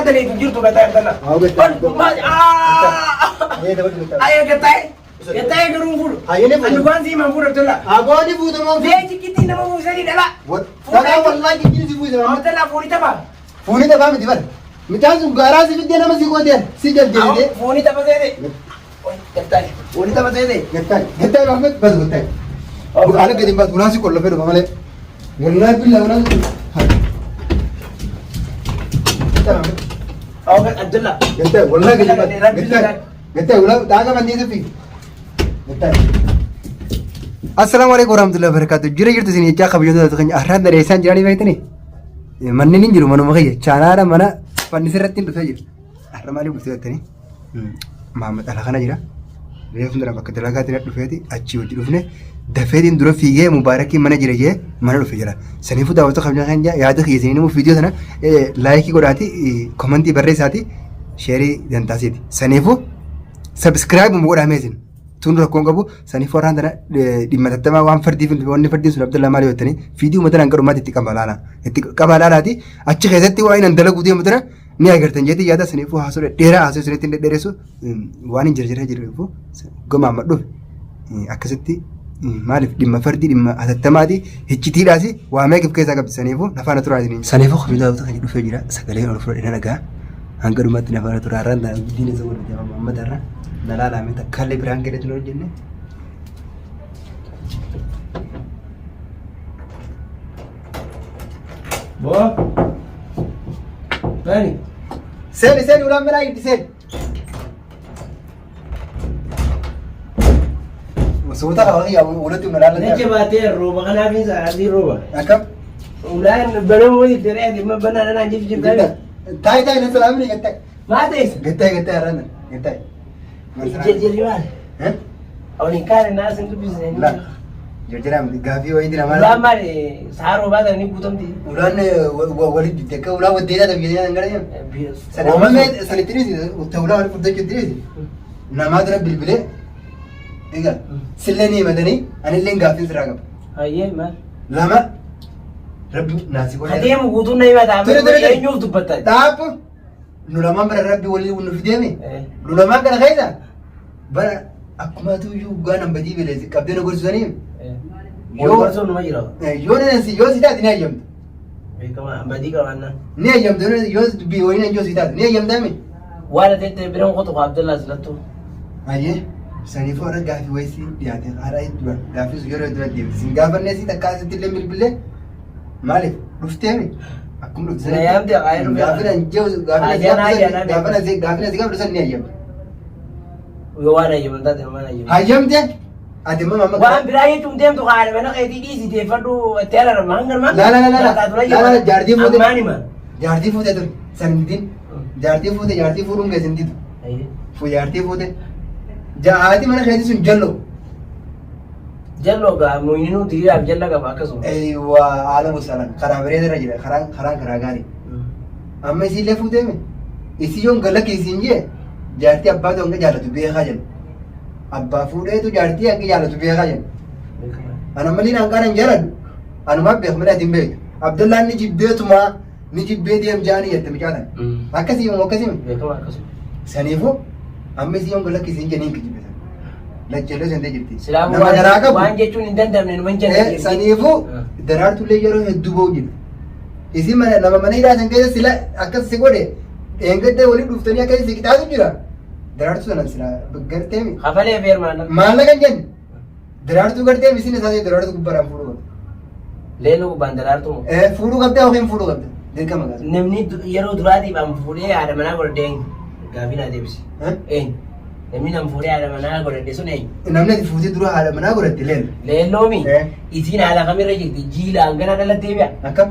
Takka daleetu jirtu gataa Abdallah. Haa, gataa. Ol maal aa. Ayyee dabaltu gataa. Ayyee gataa. Gataa garuu hin fuudhu. Ayyee ni fuudhu. Ani waan sii himan fuudhu Abdallah. Abooni fuutamoo. Lee cikkitti nama buusanii dhala. Dhagaa wallaahi jijjiin si buuse Mahammad. Abdallah fuuni tapha. Fuuni taphaa miti bara. Mucaan sun gaaraa si fiddee nama si gooteera. Si jaldeessitee. Fuuni tapha seete. Gataa. Fuuni tapha seete. Gattaay. Gattaay Mahammad bas gattaay. Haala gadi hin baasu. Ulaan si qollofee dhufa malee. Wallaahi billaa ulaan si. Gattaay Mahammad. Abdallah. Gattaay wallaahi gadi hin baasu. Gattaay. Gattaay ulaan dhaaga manneen fi. Gattaay. Assalaamu alaikum warahmatullahi wabarakatuh. Jira jirtu isin jechaa kabajamtoota keenya har'aan dheeresaan jiranii beektanii? Manneen hin jiru manuma kiyya chaanaadha mana fannis irratti hin dhufee jira. Har'a maaliif dhuftee jettanii? Maamad ala kana jira. Reefu dura bakka dalagaatiin dhufeeti achii hojii dhufne dafeetiin dura fiigee mubaarakii mana jira jee mana dhufe jira. Saniifuu daawwattoota kabajaa kan yaada kiyya isin immoo viidiyoo sana laayikii godhaati komantii barreessaati sheerii dantaasiiti. Saniifuu sabiskiraayib godhaa isin. Tun rakkoon qabu saniif warraan tana dhimma tattamaa waan fardii fi wanni fardiin sun Abdallaa maali jettanii fiidii uummata nan gadhumaatti itti qaba laala. Itti qaba laalaati achi keessatti waan nan dalaguu deemu tana ni agartan jeetii yaada saniifuu haasoo dhedheeraa haasoo isinitti hin dhedheeressu waan hin jirjiree jiru goma amma dhufe akkasitti maaliif dhimma fardii dhimma hatattamaati hiccitiidhaas waa meeqa of keessaa qabdi saniifuu nafaana turaa isiniin. Saniifuu kabajaa kan dhufee jira sagalee ol fudhadhee na dhagaa hanga dhumaatti nafaana turaa irraan diina isa godhate amma irra na laalaame takkaallee biraan gadi hin hojjenne. Boo. Bani. Seeni seeni ulaan manaa itti seeni. Suuta qaba kiyya walitti himna Na laalla. jabaatee rooba kanaaf hin sa'aatii rooba. Akkam? Ulaan banamuu itti re'ee dhimma banaa naan jif jirta. Taayi taayi na salaamni gattaay. Maa ta'es? Gattaay gattaay har'aan gattaay. Jejjerri maal? Eh? Waliin kaane naa sin dubbisne. La. Jejjera miti gaafii wayii dina Ulaan maal? maali? Sa'a roobaa sana ni guutamti. Ulaan walitti didde akka ulaan waddeetaa ta'e biyya hin gara Sana amma sanitti dhiisi ulaa walitti furdachuu itti dhiisi. Namaa dura bilbilee egaa sillee ni himatanii anillee gaaffiin sirraa qaba. Hayyee maal? Lama rabbi naasii godhee. Adeemu guutuun na himata. Ture, ture, ture. Eenyuuf dubbatta? Dhaabbu nu lamaan bara rabbi waliin nu fideemi. Nu lamaan kana keessa bara akkuma tuyyuu dhugaa nan badii beleessi qabdee na gorsisanii Yoo gorsuun numa jira. yoo nan si yoo si taate ni hayyamtu. Beekama badii qabaannaa. Ni hayyamtu yoo dubbii waliin nan yoo si taate ni hayyamtaami. Waan ati itti biran qotu Abdullah Aslattu. Hayyee saniifuu har'a gaafii wayii si dhiyaate haadha dura gaafii sun yeroo dura deemte sin gaafannee si takkaa asitti illee bilbilee maaliif dhufteemi akkuma dhufte Na yaamte akaayee dhufee. gaafii nan jehu gaafii Ayyaana, ayyaana, gaafii nan si gaafadhu san ni hayyamte. Yoo waan hayyaman taate waan hayyaman. Hayyamte ati immoo mamma Waan biraa jechuun deemtu haadha mana keetii dhiisi deeffadhu itti ararama hanga namaa. La la la la la la la jaartii fuute Ammaan hima. jaartii fuute ture san hin didin jaartii fuute jaartii fuudhuun keessa hin didu fu jaartii fuute haati mana keetii sun jalloo Jalloo gaa muyininuu diriiraaf jalla qaba akkasuma. Eeywa haala gosaadhaan karaa bareeda irra jira karaan karaan karaa gaarii. Amma isiillee fuuteemi isii yoon gala keessiin jee jaartii abbaatu hanga jaalatu beekaa jenna. Abbaa fuudheetu jaartii hanga jaalatu beekaa jenna. Ana malee naan qaanan jaaladhu anumaa beeku malee ati hin beektu. Abdallaan ni jibbeetumaa ni jibbee deem jaanii jette mucaa tana. Akkasii moo akkasii miti? Beekama akkasuma. Saniifuu amma isii yoon gala keessiin jee ni hin kijibbe sana. Lacceellee seentee jirti. Silaafuu Nama garaa qabu. waan jechuun hin danda'amne numa hin Eh, jenne. Saniifuu daraartullee yeroo hedduu ba'u jiru. Isin mana nama mana hidhaa san keessa sila akkas si godhe dheengadda waliin dhuftanii akka si qixaatu jira. Daraartuu sana sila gartee mi? Kafalee feermaan. Maallaqa hin jenne. Daraartuu gartee mi isin isaa daraartuu gubbaadhaan fuudhuu qabda. Leeloo gubbaan daraartuu moo? Eh, fuudhuu qabda yookiin fuudhuu qabda. Dirqama gaasa. Namni yeroo duraatiif an fuudhee haadha manaa godhadhe eenyu? Gaafii naa deebisi. Eh? Eenyu? Namni nan fuudhee haadha manaa godhadhe sun eenyu? Namni ati fuutee dura haadha manaa godhatte leello. Leelloomi. Eh. Isiin haala kamirra jirti? Jiilaan gara dhalattee bi'a. Akkam?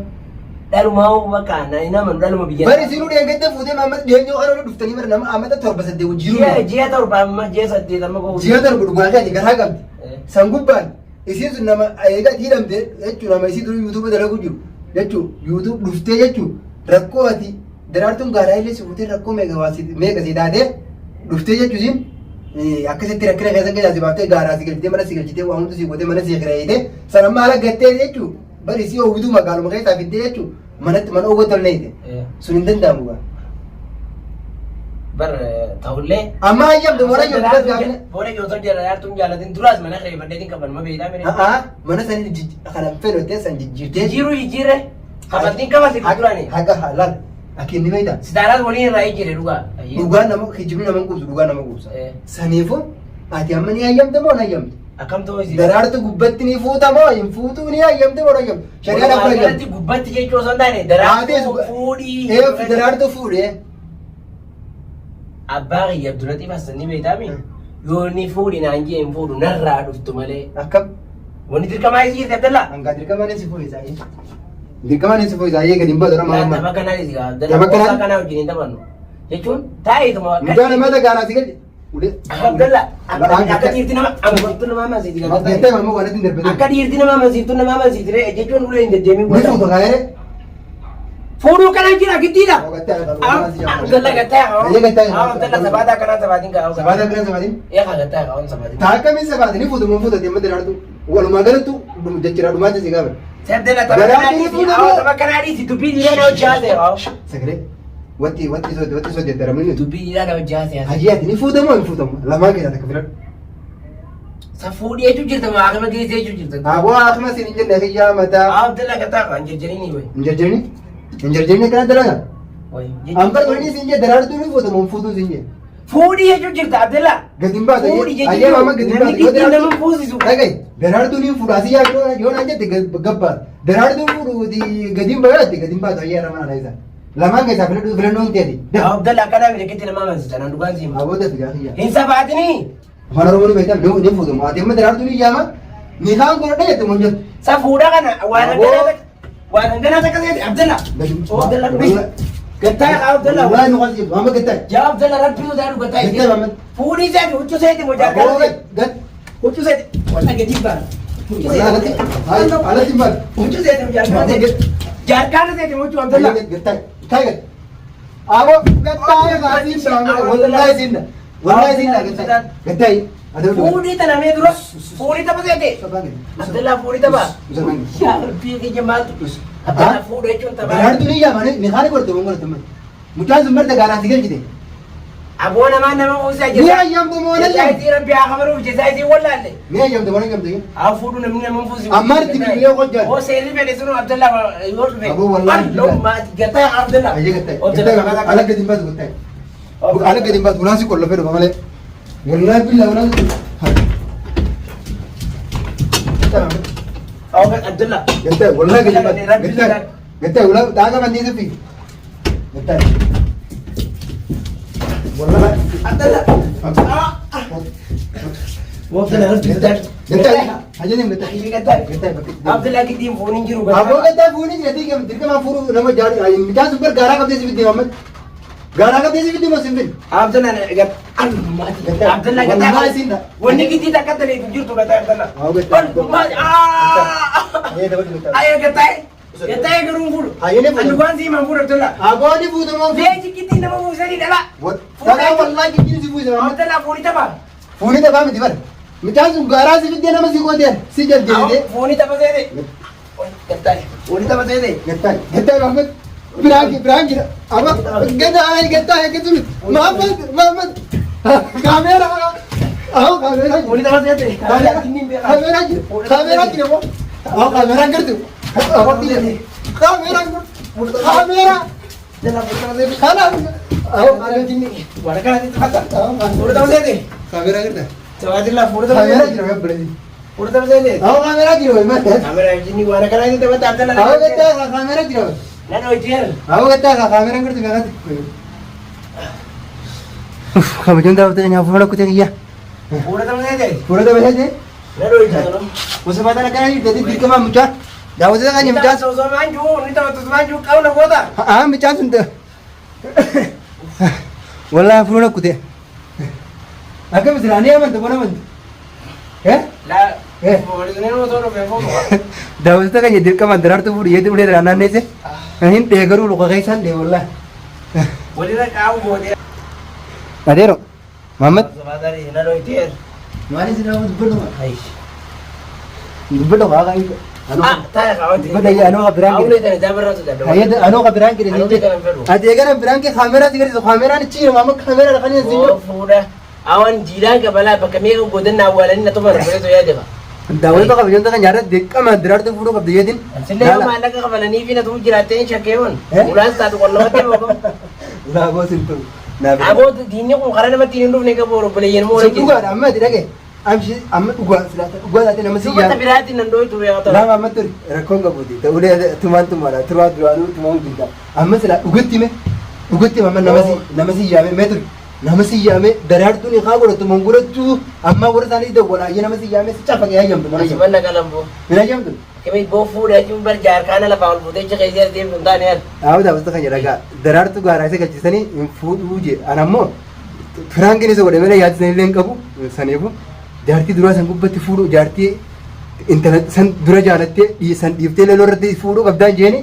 Dhalumaa bakka nama dhaluma biyya. Bari isinuu dheengadda fuutee Mahammad dhiyeenyoo kana waliin dhuftanii bara nama amata 7 8 wajjin Ji'a ji'a 7 amma ji'a 8 amma ga'u. Ji'a 7 dhugaa keeti garaa qabdi. Eh. San gubbaan isiin sun nama eega ati hidhamte jechuun nama isii durii yuutuuba dalagu jiru jechuun yuutuub dhuftee jechuun rakkoo ati daraartuun gaaraa illee si fuutee rakkoo meeqa waa si meeqa si taatee dhuftee jechuun isiin akkasitti rakkina keessa keessaa si baaftee gaaraa si galchitee mana si galchitee waa hundi si gootee mana si kireeyitee san amma haala gattee jechuun bari isii oowwituu magaaluma keessaa fiddee jechuun manatti mana oowwatu tolneeyte sun hin danda'amu gaa. Bar ta'ullee. Amma hayyamtu moo hayyamtu bas gaafina. Booda osoo daraartuun jaalatin duraas mana kireeffadheetiin qaban ma beektaa mire. Haa mana sanii kanan fedhu ta'e san jijjiirtee. Jijjiiruu jijjiirre. Kafantiin qabate duraani. Haqa halaal akkinni beektaa. Sitaaraas waliin irraa jijjiire dhugaa. Dhugaa nama kijibni nama quubsu dhugaa nama quubsa. Saniifuu ati amma ni hayyamte moo hin hayyamtu? Akkam ta'uu isii. Daraartu gubbatti ni fuuta moo hin fuutu ni hayyamte moo hin hayyamtu? Shari'aan akka Walumaa hayyamtu. galatti gubbatti jechuu osoo hin taane daraartuu fuudhii. Ee daraartu fuudhee. Abbaa kiyya Abdulatiif Hassan ni beektaami. Yoo inni fuudhi naan jee hin fuudhu narraa dhuftu malee. Akkam? Wanni dirqamaa isii jirti Abdallaa. Hangaa dirqamaan si fuudhe isaanii. Dirqamaan si fuudhe isaanii gadi hin baatu nama amma. Tapha kanaa isii Abdallaa. Tapha kanaa- Qosaa kanaa wajjin hin taphannu. Jechuun taa'eetuma akka. Mucaa nama tagaaraa si galche. Ulee. Abdallaa akka dhiirti nama amantu nama amansiiti. Jettee mamma waan ittiin darbite. Akka dhiirti nama amansiiftu nama amansiiti jechuun ulee hin deddeemin. Ni fuuta kaayere. Fuudhuu kana jira giddiidha. Abdallaa gattaa Abdallaa sabaataa kanaa sabaatiin kaa. Sabaataa kanaa sabaatiin. Eegaa gattaa kaa sabaatiin. Taakkamii sabaatiin ni fuutu moo fuuta deemma daraartu. Walumaa galattu jechira dhumaatti si gaafata. Abdallaa tapha kanaa dhiisi dubbii dhiiraa na hojjaase. Sagalee. Watti watti soodde watti soodde daramanii. Dubbii dhiiraa na hojjaase. Hayyee ati ni fuuta moo hin fuutamu? Lamaan keessaa takka filadhu. Safuudhii jechuun jirta moo akama geessee jechuun jirta? Aboo akuma siin hin jenne hiyyaa mataa. Abdallaa gattaa kaa hin jarjarinii wayi. Hin jarjarini? Hin jarjarini akkana dalagaa? Ambar wanni siin jedhe daraartuu ni fuuta moo hin fuutuu siin jedhe? Fuudhii jechuun jirta Abdallaa. Gadi hin baatu. Fuudhii jechuun Ayyee maama gadi hin namni baatu. Yoo giddiin daraartuu nama fuusisu. Dhaga'i daraartuu ni fuudha asii yaa yoo naan jette gabbaata. Daraartuu fuudhu gadi hin baatu gadi hin baatu ayyee arama ana isa. Lamaan keessaa filadhu filannoo hin teeti. Abdallaa akkanaa miti gitti nama amansiisa naan dhugaan siin. Aboo dafi gaafi yaa. Hin sabaatinii. Afaan Oromoo ni beektaa ni fuudhamu. Ati amma daraartuu ni yaama. Ni kaan godhadha jette moo hin jettu? Safuudha kana waan Aboo. akkanaa waan akkanaa takka seeti Abdallaa. Abdallaa dhubi. Gattaa yaa Abdallaa. Wallahi nu qaljiif amma gattaa. Yaa Abdallaa rabbi sodaa dhugataa Gattaa ishee. Muhammad. Fuudhii seeti huccuu seeti moo Aboo jaarkaa gat. huccuu seeti. Walla gadi baana. Huccuu Wallahi alatti. seeti. Alatti hin baatu. Huccuu seeti moo jaarkaa seeti. Jaarkaa seeti moo huccuu Abdallaa. Gattaa. Gattaa gat. Aboo gattaa gaasiin dha. Wallahi siin dha. Wallahi siin dha gattaa. Gattaa. Aduu dhugaa. Fuudhii tana mee dura fuudhii tapha seeti. Abdallaa fuudhii tapha. Yaa rabbii kiyya maaltu Abdallaa fuudhuu jechuun tapha. Daraartuu ni yaama ni haala godhate moo godhate malee. Mucaan sun marta gaaraa si galchite. Aboo namaa nama uusaa Ni jira. hayyamtu moo Jazaa hayyamtu? isii rabbi haa kafaluuf jazaa isii wallaalle. Ni hayyamtu moo hayyamtu? Haa fuudhu namni nama fuusi. Ammaan itti bilbilee hojjaan. Oo seerri fedhe sunu Abdallaa yoo dhufe. Aboo wallaahi. Alloo maati gattaa Abdallaa. Ayyee gattaa. Gattaa ala gadi hin baasu gattaa. Ala gadi hin baasu ulaan si qollofee dhufa malee. Wallaahi billaa ulaan si qollofee. Abdallaa. Gattaa wallaahi gadi hin baasu. Gattaa gattaa ulaan dhaaga manneen fi. Gattaa. Wallaahi. Abdallaa. Abdallaa rabbi Gattaa. Ajajni gattaa. Ayyee gattaa. Gattaa bakka. Abdallaa giddiin fuuniin jiru Aboo gattaa fuuni jira diigama dirqama fuudhu nama jaalu mucaan sun bar gaaraa qabdee si fidde Muhammad. Gaaraa qabdee si fidde moo sin fidde? Abdallaa Gattaa. Abdallaa Wallahi gattaa. siin dha. Wanni giddii takka taleetu jirtu gattaa Abdallaa. Haa, gattaa. Ayyee Ayyee dabali gattaa. gattaa. Gattaa garuu hin fuudhu. Ayyee ni fuudhu. Ani waan sii himan fuudhu Abdallaa. Aboo ni fuutu moo fuudhu? Leenji giddii nama fuusanii dhala. Dhagaa wallahi giddiin si fuuse Muhammad. Abdallaa fuudhi tapha. Fuuni taphaa miti bara. Mucaan sun gaaraa si fiddee nama si gooteera. Si jaljeesitee. Fuuni tapha seete. Gattaa. Fuuni tapha seete. Gattaa gattaa Muhammad. Biraan biraan jira. Amma gattaa gattaa eeggatu miti. Muhammad Muhammad. Kaameeraa. Aho kaameeraa jira. Fuuni tapha seete. Kaameeraa jira. Kaameeraa jira moo? Aho kaameeraa gartu. Aho kaameeraa kaameeraa. Abdallaa fuuni tapha seete. Kanaaf. Aho kaameeraa. Waan kana tapha. Fuuni tapha seete. Kaameeraa garta. Tawaajilaa fuuni tapha Kaameeraa seete. jira webbare. Fuuni tapha seete. Aho kaameeraa jira webbare. Kaameeraa jinni waan kana taphata Abdallaa. Aho gattaa kaameeraa jira. Nan hojjeera. Aho gattaa kaameeraa gartu meeqatti. Kabajuun daawwattoota nyaata fuula kutee kiyya. Fuula tapha seete. Fuula tapha seete. Nan hojjeera. Gosa baatan akkana jirti dirqama mucaa. Daawwattoota kan mucaan. Osoo jiru ni taphatu osoo jiru qabna goota. Haa mucaan sun Wallaahi fuula kutee. Akkam isin ani amanta bona amantu. Eh? Laa. Eh. Waliin osoo dhufee fuudhu. Daawwattoota kan dirqama daraartuu fuudhu yeetti ulee daraan naanneesse. Hin dheegaruu luka keessaan dhee wallaahi. Walirra qaamu boodee. Adeero. Muhammad. Nan hojjeera. Maali isin daawwatu dubbadhu. Dubbadhu haa kan. Ah, taa'e kaawwate. Badayya anoo ka biraan Awulee gire. tana jaabarraa sodaadha. Hayyada anoo ka biraan gire. Anoo kana hin fedhu. Ati eegana biraan kee kaameraa si garsiisu kaameraan ichi jiru amma kaameraa kan hin Boo fuudha. Awan jiilaan qabalaa bakka meeqa godhanna awwaalanii na tuman obboleetu yaade fa. Daawwattoota kabajamtoota kan nyaata dirqamaan diraartuu fuudhuu qabdu jeetiin. Sillee yoo maallaqa kafalanii fi na tumu jiraattee hin shakkeewwan. Eh? Ulaas taatu qollamatti boqom. Laaboo sin ta'u. Naaf. Aboo diinni kun karaa namatti hin dhufne qabu obboleeyyan moo Sun dhugaadha amma ati dhagaye. Amshi amma dhugaa silaata dhugaa taate nama si Dubbata yaada. biraatiin nan dhooytu beekata. Lama amma ture rakkoon qabuuti. Ta'ulee tumaan tumaadha turaa duraanuu tumaan guddaa. Amma silaa dhugatti hime dhugatti hime amma nama si yaame mee ture nama si yaame daraartuun haa godhatu mangurattu amma warra isaanii dawwalaayyee nama si yaame si cafaqee hayyamtu mana hayyamtu. Asumanna qalamboo. Hin hayyamtu. Kimi boo fuudha jechuun bar jaarkaana lafaa ol fuutee ceqeessee as deemtu hin taane yaada. Dhaabata dhaabata kan jedhagaa daraartuu gaaraa isa galchisanii hin fuudhuu jee ana ammoo firaankiin isa godhe malee yaadisanii illee hin qabu saniifu jaartii duraa san gubbatti fuudhuu jaartii intala san dura jaalattee san dhiiftee loloo irratti fuudhuu qabdaan jeeni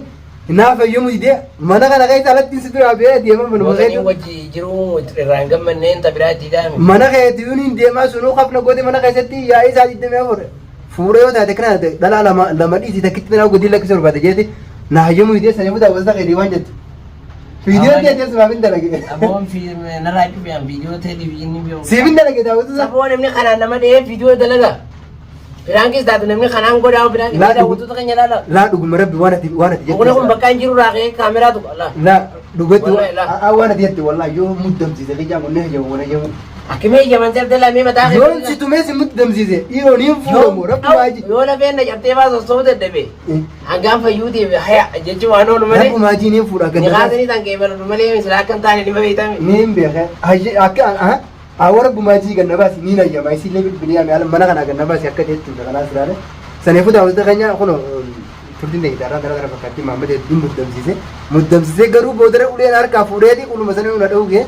naaf eeyyamu didee mana kana keessa alatti si duraa ba'ee deema manuma Gootanii keessa wajji jiruu irraa hin gammanneen ta biraa itti daame. mana keetti yuuniin deemaa sunuu kafna goote mana keessatti yaa'ii isaa 24 fuudha yoo taate kana taate dhalaa lama lama dhiisii takkitti tanaa godii lakkisuu barbaade jeeti na hayyamuu didee saniifuu daawwattoota keetii waan jettu. Viidiyoo teetee simaaf hin dalage. Aboon narraa cufiyaan viidiyoo televizyinii biyoo. Siif hin dalage daawwattoota. Saboo namni kanaan nama dhahee viidiyoo dalaga. Piraankis taatu namni kanaan godhaa piraankis Laa daawwattoota keenya ilaala. Laa dhuguma rabbi waan ati waan ati jettu. Mukni kun bakka hin jiru raaqee kaameraa tuqa laa. Laa dhugatti Wallahi laa. waan ati jette wallahi yoo muddamsiise kiyyaan kun ni hayyamu waan hayyamu. Akkimee yaman sabdala mee mataa kee. Yoon si tumee si muddamsiise dhiiroo ni hin fuudhamu rabbi maaji. Yoo lafeen na cabtee baa sossoobu dadhabe. Hangaan fayyuutiif haya jechuun waan oolu malee. Rabbi maajii ni hin fuudha Ni ganda. kaasanii tan qeebalu malee silaa akka hin taane ni beeytame. Ni hin beeke. Hayye akka aha. Awwa rabbi maajii ganna baasi ni nayyama isillee bilbilee ame mana kana ganna baasi akka jechuudha kanaas ilaale. Saniifuu daawwattoota keenya kun turtiin ta'e irraa gara gara fakkaatti Mahammad hedduun muddamsiise. Muddamsiisee garuu boodara uleen harkaa fuudheeti uluma sana nuna dhowge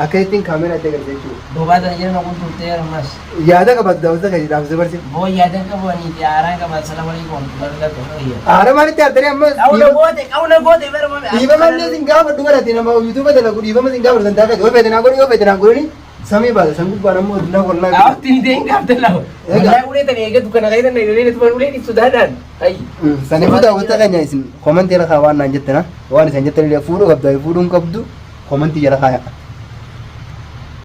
akka ittiin kaameeraa itti agarsiisa jechuudha. Bobaa tana jedhan kun turtee ammas. Yaada qabaatu daawwattoota keenya dhaamsee barsiisa. Boo yaada qabu ani fi aaraan qaba assalamu alaikum warahmatullahi wabarakatuh. Aara maalitti aartanii amma Qawna goote qawna goote bara mame. dhiifama illee sin gaafadhu barate nama yuutuuba dalagu dhiifama sin gaafadhu san taafete yoo feete naa godhi yoo feete naa godhani samii baata san gubbaan ammoo addunyaa wallaahi. Awti ni deen gaafte lafa. Egaa. Wallahi ulee tana eegatu kana keessa na ilaalee tuman ulee ibsu daadhaan. Ayyi. Saniifuu daawwattoota keenya isin komantii jala kaa'aa waan naan jettana waan isin jettan illee fuudhuu qabdu fuudhuu hin qabdu komantii jala kaa'aa.